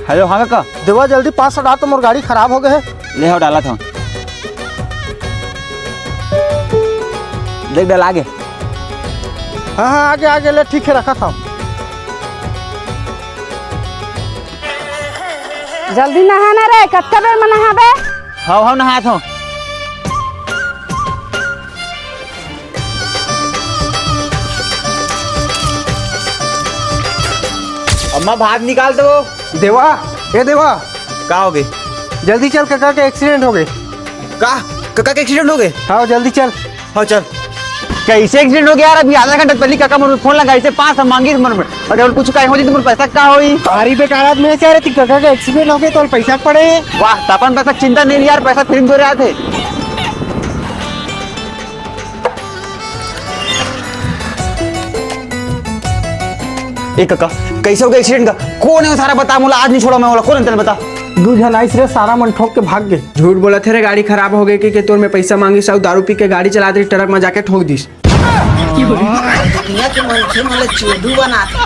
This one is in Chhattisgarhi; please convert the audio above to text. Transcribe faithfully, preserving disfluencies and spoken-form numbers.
हेलो, हाँ काका। देवा, जल्दी पाँच सौ डाल तो, मोर गाड़ी खराब हो गे हे। ले हो, डालत हँव। देख, डला गे। हाँ, हाँ, आगे, आगे, ले, ठीक हे, रखत हँव। जल्दी नहा ना रे, कतका बेर म नहाबे? हव, हव, नहात हँव। अम्मा, भात निकाल तो। देवा, ए देवा। का हो गे? जल्दी चल, कका के accident हो गे। का? कका के accident हो गे? हाँ, जल्दी चल। हाँ, चल। कइसे accident हो गे यार? अभी आधा घंटा पहिली कका मन फोन लगाइस हे, पाँच सौ मांगिस हे मन में। अगर कुछ कहीं हो जाए तो मोर पैसा का होही? भारी बेकार आदमी हे यार, तें कका के accident हो गे, तोर पैसा पड़े। वाह, त अपन पैसा चिंता नइ हे यार, पैसा free म दे रहा थे। ए कका, कइसे हो गे accident का? कोन हे वो सारा, बता मोला, आज नइ छोड़ँव मैं ओला, कोन हे तेला बता। दू झन आइस रे, सारा मन ठोक के भाग गे। झूठ बोलत हे रे, गाड़ी खराब हो गे कहिके तोर में पैसा मांगिस अउ दारू पी के गाड़ी चलात रहिस, truck म जाके ठोक दिस। दुनिया के मनखे मन ल चोदू बनाथे।